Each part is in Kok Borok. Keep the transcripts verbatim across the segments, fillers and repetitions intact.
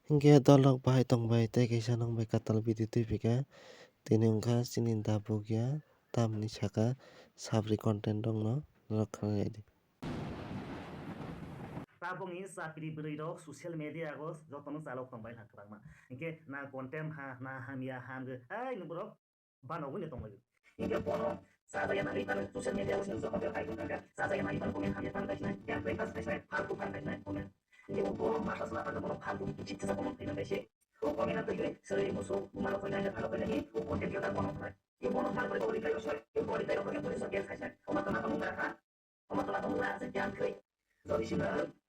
Hinkhe dolok bahai tongbai tei kaisa nwng bai kwtal video twi phaikha. Tini wngkha chini dabuk ya tamni saka sabri content rokno norok khna naidi. Tabukni chapri bwrwi rok social media o jotono chalok tongbai ha kwbangma. Hinkhe na content ha, na hamya, hamgwi, hai nwng borok bano wngwi tonglaio. Hinkhe bono chajakya nangwi phano social media o chwng joto joto kaitor thangkha. Chajakya nangwi phano comment hamya phano kaisinai, yang khlai phano kaisinai, faltu phano kaisinai comment. Hinkhe bo bono masa sala phano bono faltu kichik kisa comment khaina kaise. O comment a twiwi sari musu bumano khaina phano khaina hi o content creator bono khlai. Hinkhe bono mal khlai bo reply rok soi, hinkhe bo reply rok khe police o case khaisai. O ma tama tamo wngkha ha? Omo tola tongmung aswk khe ang thwi. Jodi sino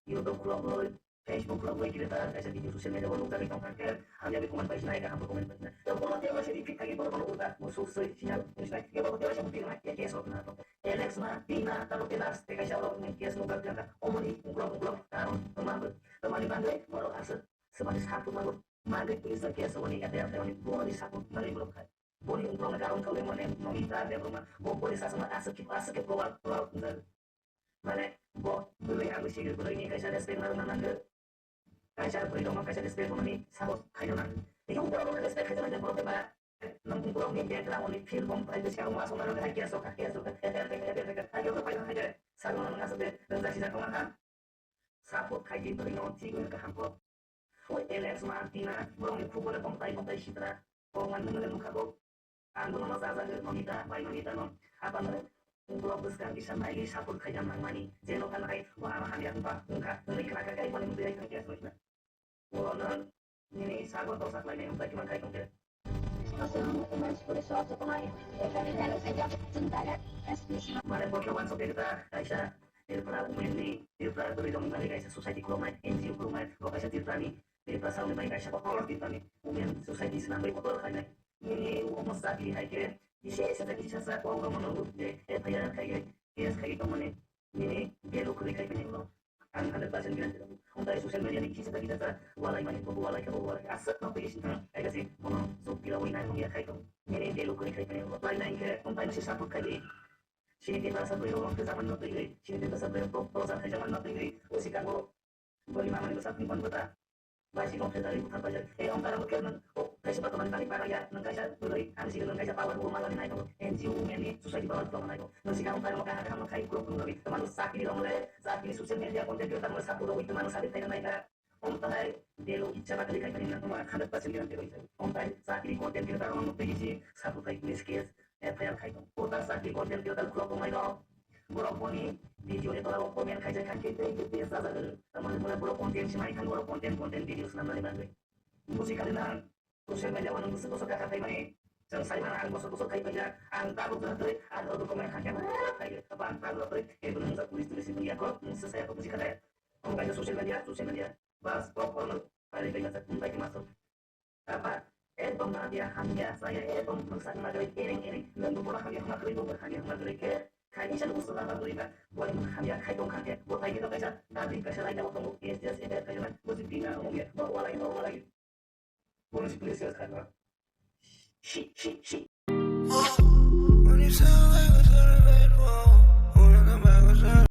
YouTube khulogwi, Facebook khulogwi, kile ta kaisa video social media o nukjagwi tongkha khe, hamya bai comment paisnai, kaham bai comment paisnai. Tei bono tei waisa repeat khaigwi bono bono ulta, musuk swi, siya, musnai, ya bono tei waisa bukti nai, ya case rok na to. Alex na, Tina, tamo tei last, tei kaisa rok ni case nukjak kha, omoni uklok uklok, karon, toma bo, tomani bagwi, borok aswk, swmani sak tuma bo, magwi police case rok ni F I R khaimani, bono ni sak tuma nai borok khai. Boni uklok ni karon khawi mane Nobita Debbarma. Bo boni sasama aswk khe, aswk khe proud, proud wngjak. Mane bo bwrwi ang sini bwrwi ni kaisa respect ma rwna nangwi. Kaisa bwrwi rokno kaisa respect rwnani sago khaina nang. Tei borok rokno respect khaina nang borok ba nang borok ni background ni feel bom pai bisi ang ma sona rok hai kya soka kya soka. Hai kya soka hai kya. Sago nang aswk de rwjak sijak tongma kha. Support khaidi bwrwi no thik wngkha hamkok. O Alex ma Tina borokni khubole bomtai bomtai sitra. Kok man nungale nukha bo. Ang bono no chajago Nobita bai Nobita no. Abano borok bwskang kisa naigwi support khaina nangmani. Je nokha nai bo ano hamya wngkha wngkha. Wngwi khna kha kai boni mutwi ai thangkhe aswk na. Borokno nini sago dosa khlainai wngkha kiman khai tongkhe. Mane bokhe wansok de ta kaisa Tripura women ni, Tripura bwrwi rok ni bagwi kaisa society khuloknai, N G O khuloknai, bo kaisa Tripura ni, Tripura sal ni bagwi kaisa kotor Tripura ni women society swnamwi kotor khlainai. Nini omo chakri hai khe kisa kisa kisa sa kok rok mano je F I R khai khe case khai tongmani. Nini value kwrwi khai phini ulo. Ang hundred percent guarantee rw. Wngtai social media ni kisa kisa sa walai mani bo walai khe bo walai aswk no pagis thang. Ai kasi bono sok pila wai nai mung ya khai tong. Nini value kwrwi khai phini ulo. Lai nai khe wngtai no se support khai di. Sini Tiprasa bwrwi rok khe jaman no twi ri. Sini Tiprasa bwrwi rok bo jaman no twi ri. O si kango. Bwrwi mamani bwsa thwng kon bwta. Bai si kok khe tari buthar bai jak. Ei ong tara bukhe nang. O kaisa ba tomani tari para ya. Nang kaisa bwrwi. Ang si nang kaisa power bo malani nai ko. N G O women ni society power bo nai ko. Nang si kang tari mo kaha kaha mo khai kro kro ri. Tomani sakri rong le. Sakri social media content creator mo sapu roi tomani sakri khai nai ka. Omtai delo ichha bakali khai kani nang ma hundred percent guarantee roi jai. Omtai sakri content creator rong mo tegi si sapu khai please case F I R khai tong. Kota sakri content creator khulok tongmai rok. Borok boni video ni tola o comment khai jai khan khe tei tei tei sajagwi. Tamoni mole borok content se mai khan borok content content video swnam nani bagwi. Buji kali na social media o nang bwswk bwswk kha khai mani. Chwng sai mano ang bwswk bwswk khai paijak. Ang tabuk jora twi ang o document kha khe ma khai. Abo ang tabuk twi tei bo nang jak police tuli sibung ya kok nang se saya kok buji kha de. Omo kaisa social media social media. Bas kok kono. Ari kaya sa kung kaya masuk. Apa? Ekdom na dia hamya saya ekdom mangsa na gari ereng ereng. Nang tu pura hamya hama gari tu hamya hama gari ke. Kaya sa tu usul apa gari ka. Buat hamya kai tong kaya. Buat kai kita kaisa. Tadi kaisa lain dapat tong. Yes yes eh kaisa na. Buat si pina umum ya. Buat walai buat walai. Buat si polisi ya sekarang. Shi shi shi.